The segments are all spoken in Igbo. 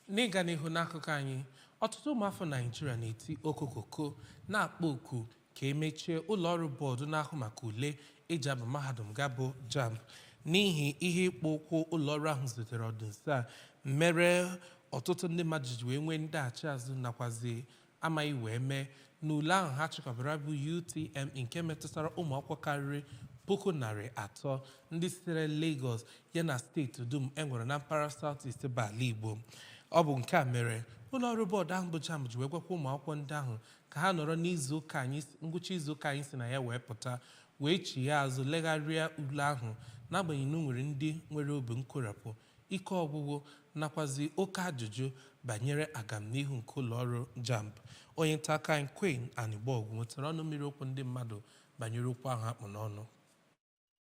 N'ịga n'ihu n'akụkọ anyị, ọtụtụ ụmụafọ Naịjirịa na-eti okokoko na-akpọ oku ka emechie ụlọọrụ bọọdụ na-ahụ maka ule eji aba mahadum ga-abụ JAMB n'ihi ihe ịkpọ ụkwụ ụlọọrụ ahụ zutere ọdịnso a mere ọtụtụ ndị mmadụ ji wee nwee ndaghachi azụ nakwazi amaghị wee mee n'ule ahụ ha chịkọbara bụ UTME nke metụtara ụmụ akwụkwọ karịrị 300,000 ndị sitere Lagos ya na steeti dum e nwere na mpaghara South East bụ ala Igbo. Ọ bụ nke a mere ụlọọrụ bọọdụ ahụ bụ JAMB ji wee gwakwa ụmụ akwụkwọ ndị ahụ ka ha nọrọ n'izu ụka anyị ngwụcha izu ụka anyị si na ya wee pụta wee chigha azụ legharịa ule ahụ, n'agbanyeghị na o nwere ndị nwere obi nkoropụ, ike ọgwụgwụ nakwazi oke ajụjụ banyere agamnihu nke ụlọọrụ JAMB. Onye nta akụkọ anyị Queen Anịgbọgụ nwetara ọnụ mmiri okwu ndị mmadụ banyere okwu ahụ akpụ n'ọnụ.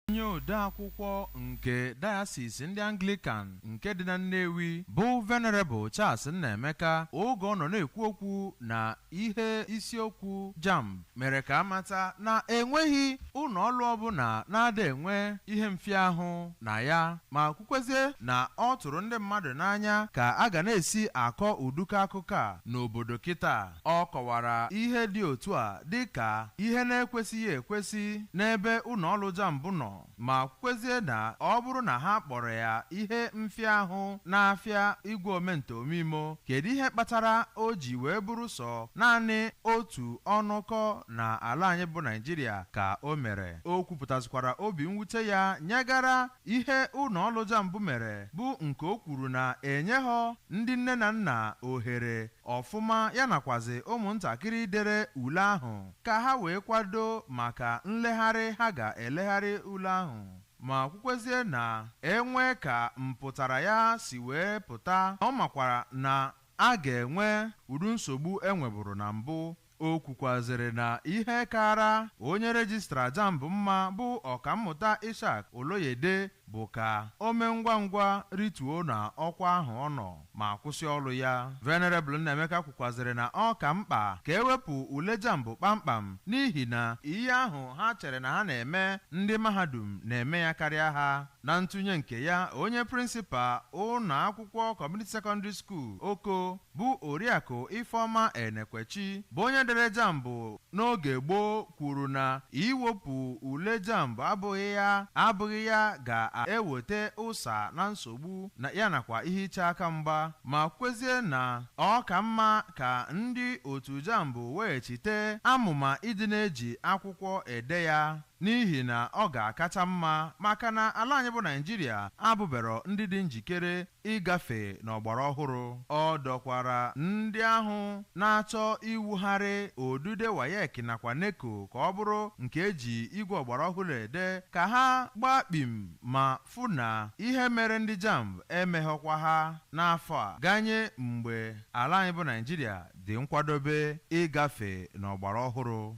Onye odeakwụkwọ nke Diocese ndị Anglican nke dị na Nnewi bụ Venerable Charles Nnaemeka, oge ọ nọ na-ekwu okwu na ihe isiokwu JAMB, mere ka amata na enweghị ụlọ ọrụ ọbụla na-ada enwe ihe mfịahụ na ya, ma kwukwezie na ọ tụrụ ndị mmadụ n'anya ka a ga na-esi akọ uduka akụkọ a n'obodo kịta. Ọ kọwara ihe dị otu a dị ka ihe na-ekwesịghị ekwesị n'ebe ụlọ ọrụ JAMB nọ, ma kwukwezie na ọ bụrụ na ha kpọrọ ya ihe mfịahụ na-afịa igwe omentomimo, kedu ihe kpatara o ji wee bụrụ sọ naanị otu ọnụkọ na ala anyị bụ Naijiria ka o mere? O kwupụtazikwara obi mwute ya nyegara ihe ụlọ ọrụ JAMB mere, bụ nke o kwuru na enyeghọ ndị nne na nna ohere ọfụma ya nakwazi ụmụntakịrị dere ule ahụ ka ha wee kwado maka nlegharị ha ga-elegharị ule ahụ, ma kwukwezie na enwe ka mpụtara ya si wee pụta, ọ makwara na a ga-enwe ụdị nsogbu enweburu na mbụ. O kwukwazịrị na ihe kara onye registrar JAMB mma bụ Ọkammụta Ishak Oloyede bụ ka o mee ngwa ngwa rituo na ọkwa ahụ ọ nọ ma kwụsị ọrụ ya. Venerable Nnaemeka kwukwazịrị na ọ ka mkpa ka ewepụ ule JAMB kpamkpam, n'ihi na ihe ahụ ha chere na ha na-eme ndị mahadum na-eme ya karịa ha. Na ntụnye nke ya, onye principal ụlọ akwụkwọ Community Secondary School Oko bụ Oriakụ Ifeọma Enekwechi, bụ onye dere JAMB n'oge gboo, kwuru na iwepụ ule JAMB abụghị ya ga-eweta ụsa na nsogbu na ya nakwa ihe iche aka mgba, ma kwezie na ọ ka mma ka ndị otu JAMB weghachite amụma ịdị na-eji akwụkwọ ede ya, n'ihi na ọ ga-akacha mma maka na ala anyị bụ Naijiria abụbero ndị dị njikere ịgafe n'ọgbara ọhụrụ. Ọ dọkwara ndị ahụ na-achọ iwugharị odude WAEC nakwa NECO ka ọ bụrụ nke eji igwe ọgbara ọhụrụ ede ka ha gbaa kpim ma fụ na ihe mere ndị JAMB emeghọkwa ha n'afọ a ganye mgbe ala anyị bụ Naijiria dị nkwadobe ịgafe n'ọgbara ọhụrụ.